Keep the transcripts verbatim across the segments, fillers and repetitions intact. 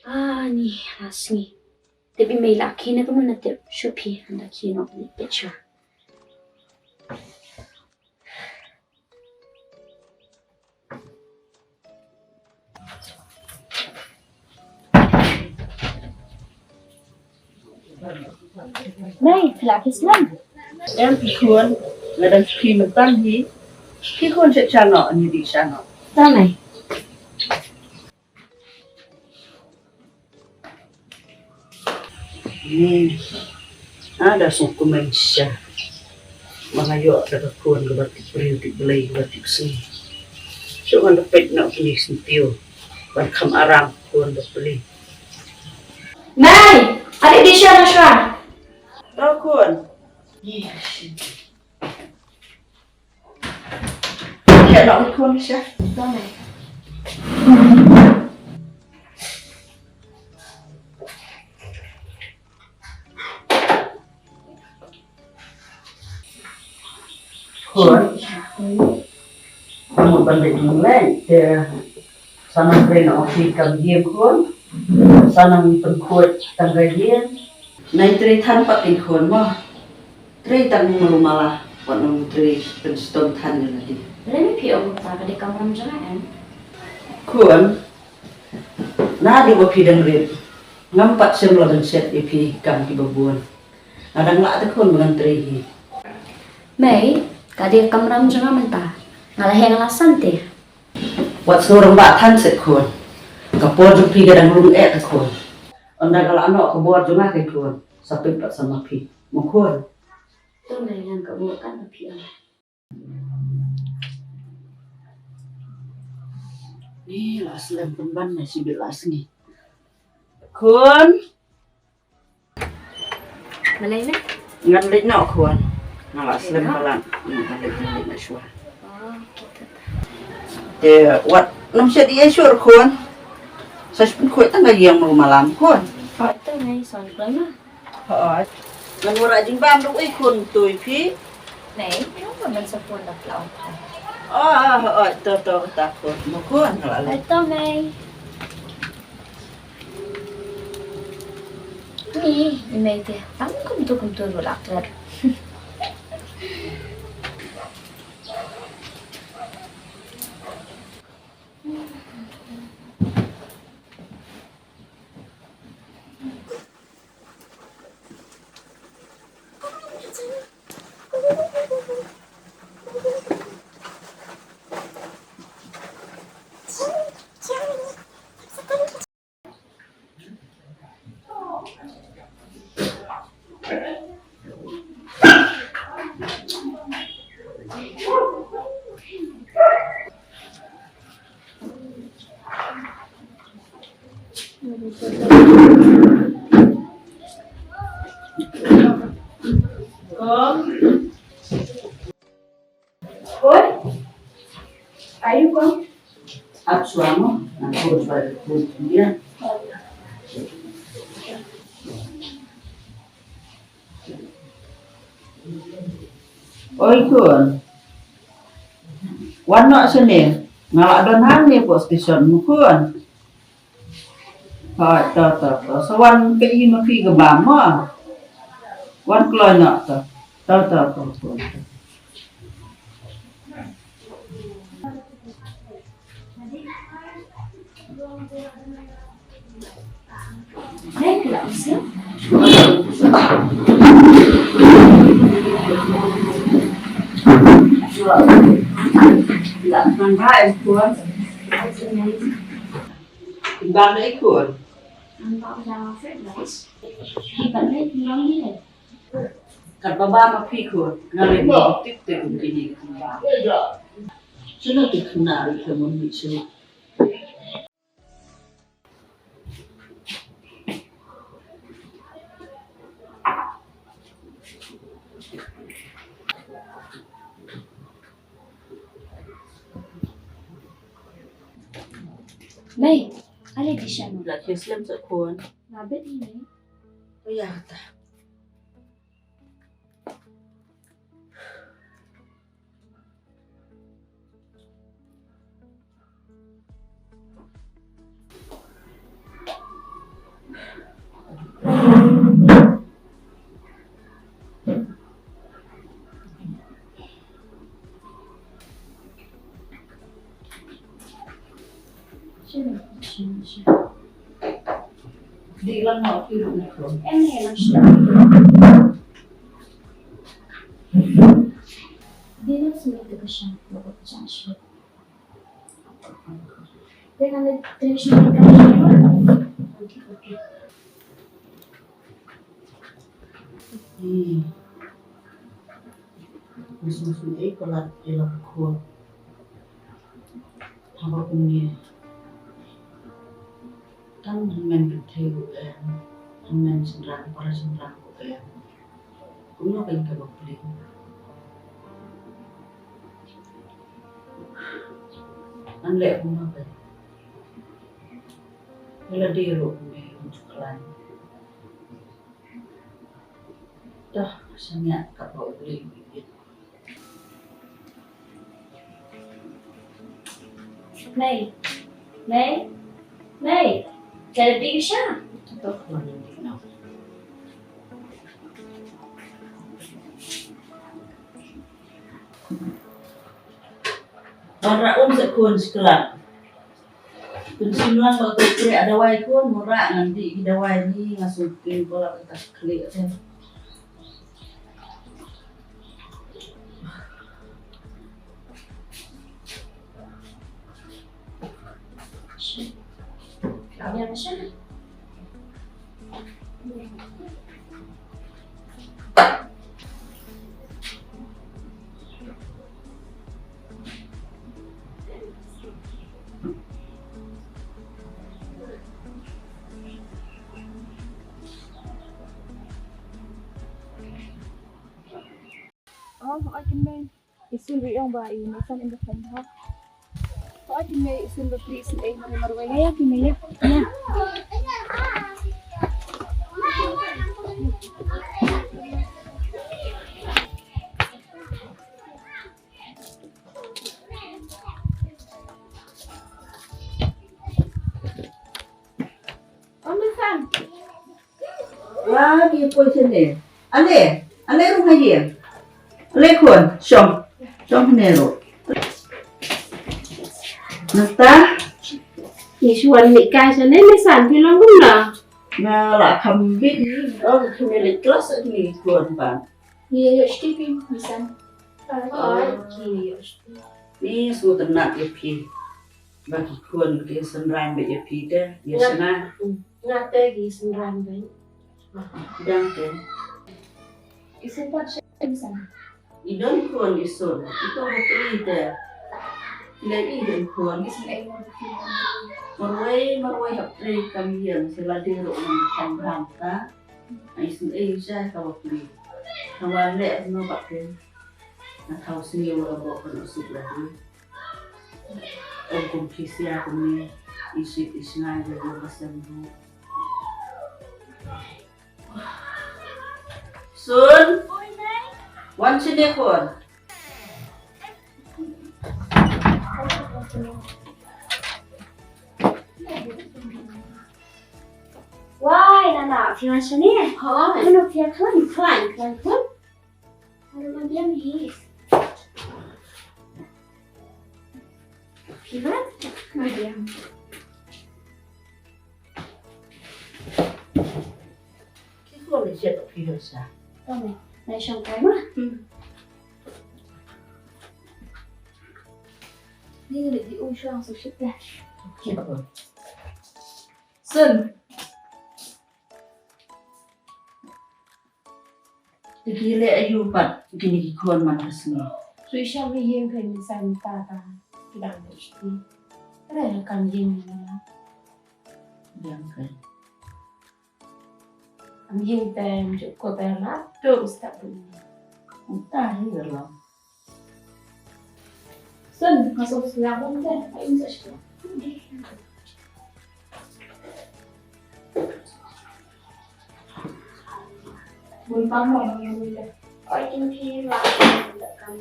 Ani, la sngi. Tip i mei la khie na kumno na tip shuh phi, hynda khie noh phi peit shuwa. Mei, phi la khie slem? Em phi khun, nga dang shu khie mynta hi. Phi khun, shet sha noh, ngi dih sha noh. To mei. Ni, ah, da sngewkmen shisha ba nga ïoh da ka khun kaba tip briew tip Blei kaba tip sngi. Shuh ngan da peit noh kine ki syntiew ban kham aram ka khun da pli. Mei, ade dih sha noh shuwa. To khun. Ïa, noh khun sha. Khun. Khun, ban dei khun leh te. Sa nang trei na office kam ïing khun. Sa nang pynkhuid tang ka ïing. Nang trei than pat ïing khun mo. Trei tang malu mala. Wat nang trei pynshitom than ïa lade. Lei phi ong ta ka dei kamram jong nga em. Khun. Naduh ba phi dang rit. Ngam pat shym la ban shet ïa phi kam kiba bun. Nga dang lah te khun ba ngan trei hi. Mei, ka dei kamram jong nga mynta. Nga la heh nga la san te. Wat sngew rangbah than seh khun. Ka por jong phi ka dang rung eh te khun. Ynda ka la noh ka bor jong nga te khun. Sa pynpat sa ma phi. Mo khun. To mei, ngan ka bor kan ma phi. Ni la slem pynban na shi bit la sngi. Khun. Balei ne? Ngan leit noh khun. Nga la slem palat. Ngan leit, ngan leit noh shuwa. Oh, gitu. Te wat nym shet ïa shuh khun. Sa shu pynkhuid tang ka ïing malu mala khun. Oh, to mei, son khun ma. Hooid. Ngan wanrah jingbam ruh ei khun, to ïa phi. Mei, ïa ka ban sa khun da pla. Oh, hooid, to to ta khun. Mo khun, nga la leit. Hooid to mei. Ni, i mei te tang kumtu kumtu ruh la klet. Oi, ayu kong. Ap suamo, aku suai dia. Oi khun. Wan noh shane. Nga la don hangne hapoh station mo khun. Hooid, to to to. Sa wan peit hi ma phi ka bam mo. Wan kloi noh to. To to to to. Katba bam ma phi khun, nga leh tip te kum kine ki bam. Shano te khynnah ruh te mon mih shuh. Mei, ale di shano. La khie slem sa khun. Nga bit ni mei. Oh ya ta. Di lang mau kiru na ko. Em, em, em. Di lang sini ke kesang, mau kesang sih. Dia kan ada traditional culture. Hmm. Mas mas ni ko la ila ko. Haba kumne. Tang hynmen pyrthei ruh em, hynmen shynrang para shynrang ruh em. Kumno kein kaba plie? Ngan leh kumno kein? Ïa lade ruh me ym ju khlaiñ. Dah, sngewbha kaba u Blei u ïeit. Mei. Mei. Mei. Ka la dih sha. Tok mana ni no. Ora um sa kun sekolah. Pynshim lang ba ka trei dawai ko, mura ngan dih ki dawai ni, nga sngewthuh ba la ka khlieh te. Oh, I can make. Isun ri ong ba i mesan in the phone ha. Hooid, i mei isun ba pli isun ei marwei marwei. Ïa, ïa, ki mei ïa. Ïa. Oh, mesan. Wa ki poi shane. Ale, ale rung ha ïing. Ale khun, shong. Shong hane ruh. Nangta. Ngi shu wan leit kai shane, mesan phi long kumno? Nga la kham bit ni, oh, kham leit klas ni khun ban. Ngi ïoh shuti phi mesan. Oi, ki ïoh shuti. Ni sngewtynnat ïa phi. Ba ki khun ki synran beit ïa phi te, ïa shna. Nga te ki synran beit. Dang te. I sympat sha i san. I don khun i sun, i to ba phi te. Lei i don khun i sun ei. Marwei, marwei hap trei kam ïeng, sila dei ruh ngan kam ram ta. I sun ei sha ka ba phi. Ka wan leh no ba ke. Nga thaw sngew la bok kan usik la dei. Ong kum phi sia kumne, i shit i shngai ïa ïa ka sem ruh. Sun. Wan shane khun. Wai, Nana, phi wan shane? Hooid. Nana, phi wan khlaiñ, khlaiñ, khlaiñ, khlaiñ. Ano ma biang hi. Kibat ma biang. Ki ko le jet ki do sa. Tome, nai shong kai ma. Hmm. Ni le di u shong so shit da. Ki ko. Sun. Te ki leh aïu pat kine ki khun man ka sngi? Shu shong ha ïing phi, mynta mynta ka ki dang leit shuti. Re kam ïing ni na. Ïing phi. Kam ïing te mjuk ko te la tu step tu. Mynta hi la. Sun, nga sngewsih ïa bun te, ai un sa shu. Bun pam mo, bun te. Ai, kin phi la, da kam.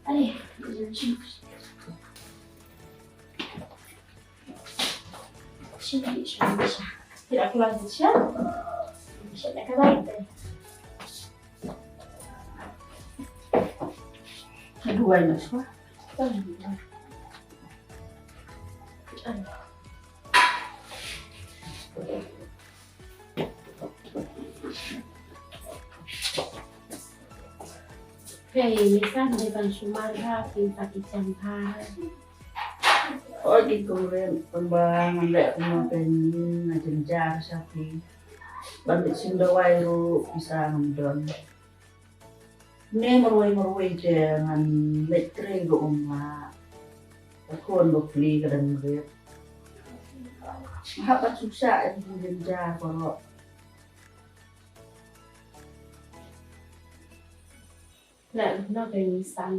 Ai, shin, shin, shin. Kira keluar sha. Sha da ka bai te. Aduh, ai, nak suah. Tang. Phi, Misan, dei ban sumar ha phi, phi ki jam bha. Oi, ki kong Rit, tang ba ngan leh kumno kein, nga jynjar sha phi. Ban leit shim dawai ruh pisa ngam don. Ne marwei marwei te ngan leit trei ruh ngam lah. Ka khun ba pli ka dang rit. Nga hap ban sngewsih ïa ka jingjynjar baroh. Leh kumno kein, Misan?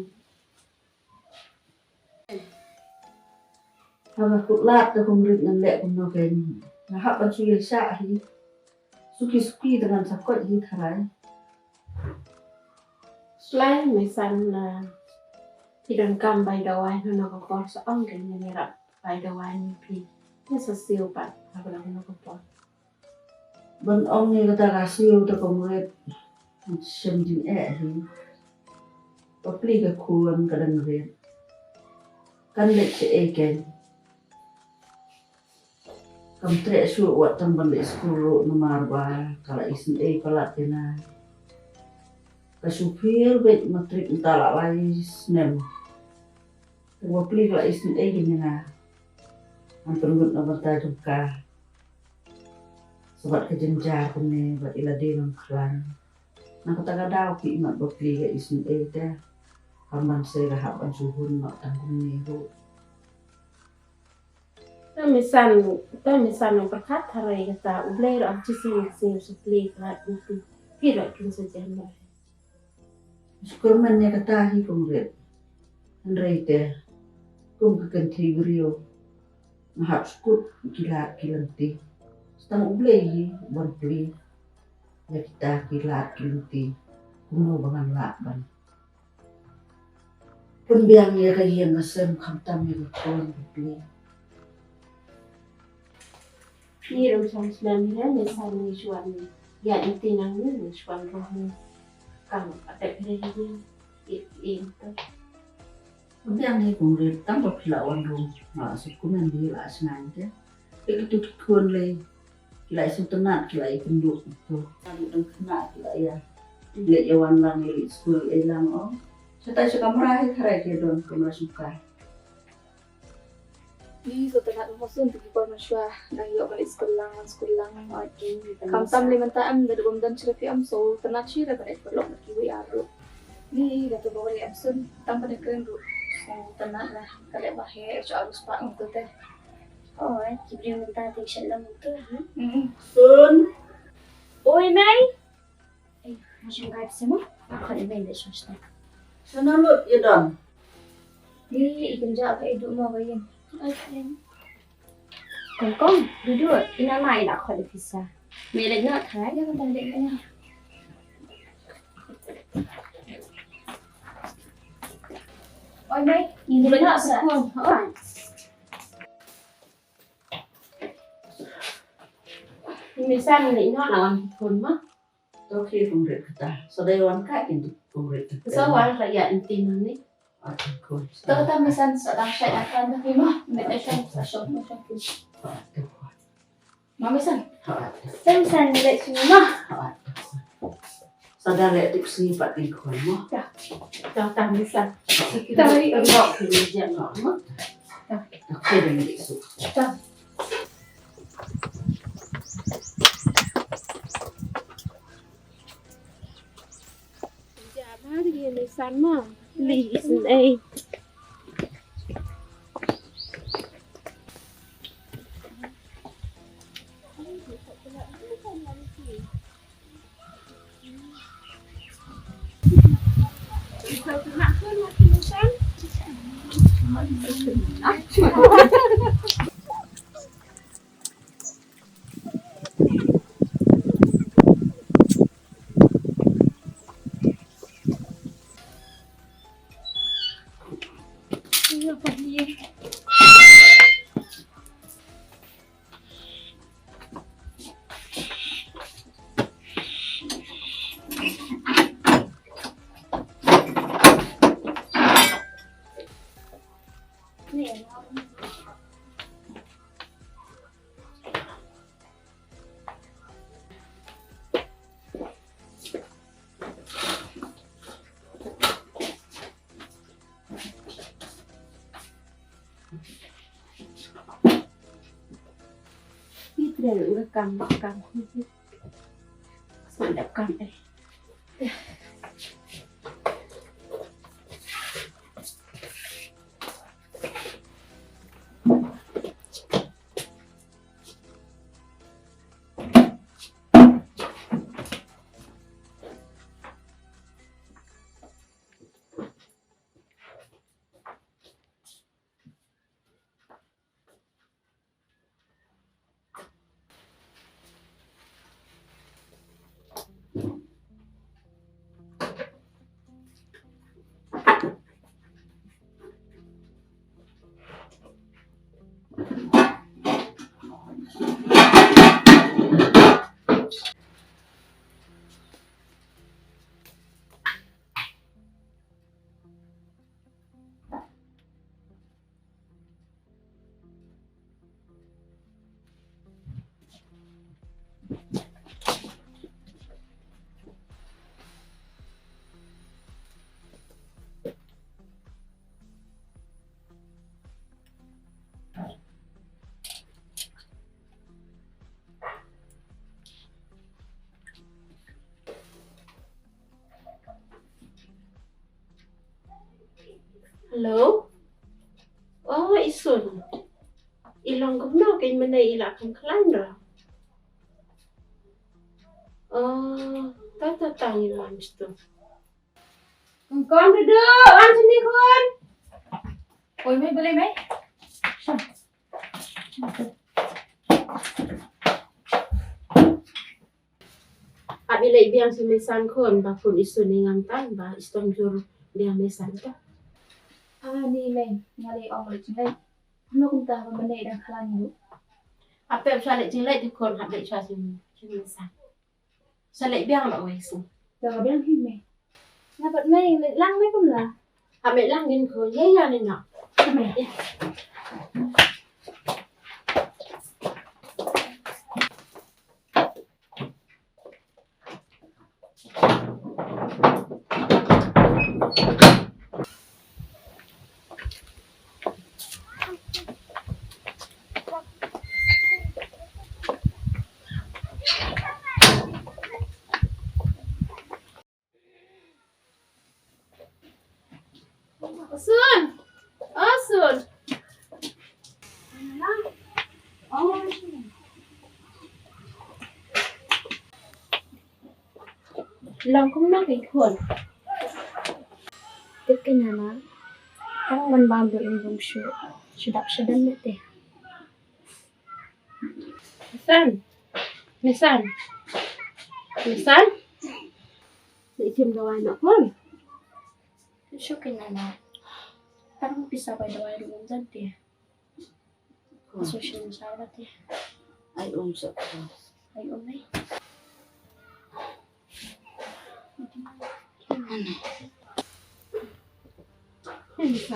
Haba kut lad te kong Rit, ngan leh kumno kein. Nga hap ban shu ïa shah hi. Suki suki te ngan sa koit hi tharai. Shlei, Misan, na phi donkam bai dawai na ka por, sa ong kein ngan ïarap bai dawai na phi. Ngan sa siew pat haba la na ka por. Ban ong ïa kata ka siew te kong Rit, shem jingeh hi. Ba pli ka khun ka dang rit. Kan leit shaei kein. Kam treh shuh wat tang ban leit skul ruh namar ba ka la isynei palat ïa nga. Ka shu fail beit matrik mynta la lai snem. Tang ba pli ka la isynei kein ïa nga. Ngan pynlut na bynta jong ka. Sa bad ka jynjar kumne bad i la dei nongkhlaiñ. Na kata ka daw ki imat ba pli ka isynei te. Kam ban sei ka hap ban shu hun noh tang kumne ruh. Te Misan, te Misan, ngan pyrkhat tharai kata, U Blei ruh a shisien shisien sa pli ka lad na phi. Phi ruh kin sa jan ba. Shu kyrmen ïa kata hi kong Rit. Hynrei te kum ka kynthei briew nga hap shu kut ki lad ki lynti. Sa tang U Blei hi ban pli ïa kita ki lad ki lynti. Kumno ba ngan lah ban pynbiang ïa ka ïing ka sem khamtam ïa ka khun ka pli. Ngi ruh sngewsih ïa me, Misan, ngi shu wan ïa i Tinang, ngi shu wan ruh ngi. Kam pat te phi ïa i, i, i to. Pynbiang hi kong Rit, tang ba phi la wan ruh nga la shu kmen hi la sngewsih te. Te kitu ki khun lei ki la ïa sngewtynnat, ki la ïa kynduh to. Ka dang khynnah ki la ïa leit ïa wan lang, ïa leit skul ïa lang, ong. Shatai sha kamra hi tharai ki don kamra shuka. Ngi sngewtynnat mo Sun, te ki por mynshuwa dang ïoh ban leit skul lang, skul lang. Khamtam lei mynta em, da dei bym don shuh phi em, sngewtynnat shuh da ka dei paralok na kiwei ar ruh. Ngi da to ba lei em Sun, tang ba dei kren ruh sngewtynnat la. Ka lei ba heh shuh arus pa ngam tu te. Oi, ki briew mynta te shet lam tu, ha? Mm. Sun. Oi, Mei. Eh, ma shong kai pisa mo? Nga khot ïa Mei bad shong shata. Shano lut ïa don? Ni i kynja ka i duh mo ka ïing. Kong kong, duh duh, ina ma i la khot ïa pisa. Mei leit noh tharai. Ïa kata leit noh. Oi Mei, i leit noh sa. Oi. Misan leit noh la wan ki khun mo. To khie kong Rit kata. Sa dei wan ka kin kong Rit kata. Sa wan ka ïa inti nang ni. Ah, kong. To kata Misan sa dang shai akan ta khie mo. Met ai shong sa shong mo shong khie. Ah, to. Ma Misan. Ah, to. Sa Misan ni leit sini mo. Ah, to. Sa da leit tip sini pat kin khun mo. Ya. To ta Misan. Ta ri ang dok ni jan mo. Ta. Ta khie dei ni su. Ta. Nga kam, kam. Sngewdep kam eh. Hello. Oh, i Sun. I long kumno, kein mynne i la kham khlaiñ ra. Oh, ta ta ta ngi wan shtu. Kong kong, dudu, wan shini khun. Oi mei, balei mei? Hap ïaleit biang sha Meisan khun, ba khun i Sun i ngam tang, ba i sdang jur biang Meisan ta. Ah, ni mei, nga leit ong leit jingleit. Kumno kumta ba mynne i dang khlaiñ ruh. Hap pep sha leit jingleit te khun, hap leit sha sha Meisan. Sa leit biang la wei sung. Sa biang hi mei. Nga pat mei leit lang mei kumla. Ha mei lang ngin ko ye ya ni na. Mei. Sun! Oh, Sun! Long kumno keiñ khun? Tip keiñ nana. Tang ban bam ruh im bym shu. Shu dap shu dap met te. Meisan. Meisan. Meisan. Leit shim dawai noh khun. Shu keiñ nana. Tang pisa bai dawai ruh ngam don te. Khun. Shu shim sa ba te. Ai um sa khun. Ai um ai. Ani. Ani sa.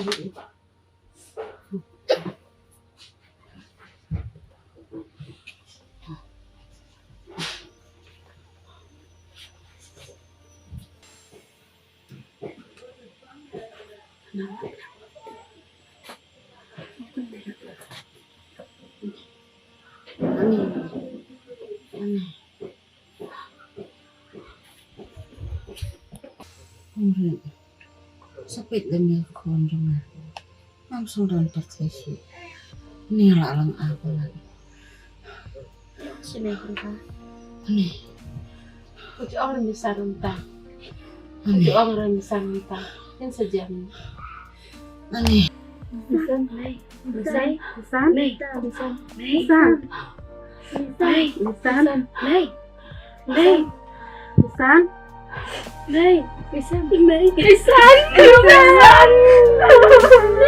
Ong rit. Sa peit lem ïa ka khun jong nga. Ngam sngewdon pat shisha. Ni la lang a palat. Shisha ka. Ni. Ku ju ong rim sa rim ta. Ku ju ong rim sa rim ta. Kin sa jam. Ani. Meisan. Meisan. Meisan. Meisan. Meisan. Meisan. Meisan. Meisan. Meisan. Meisan. Meisan.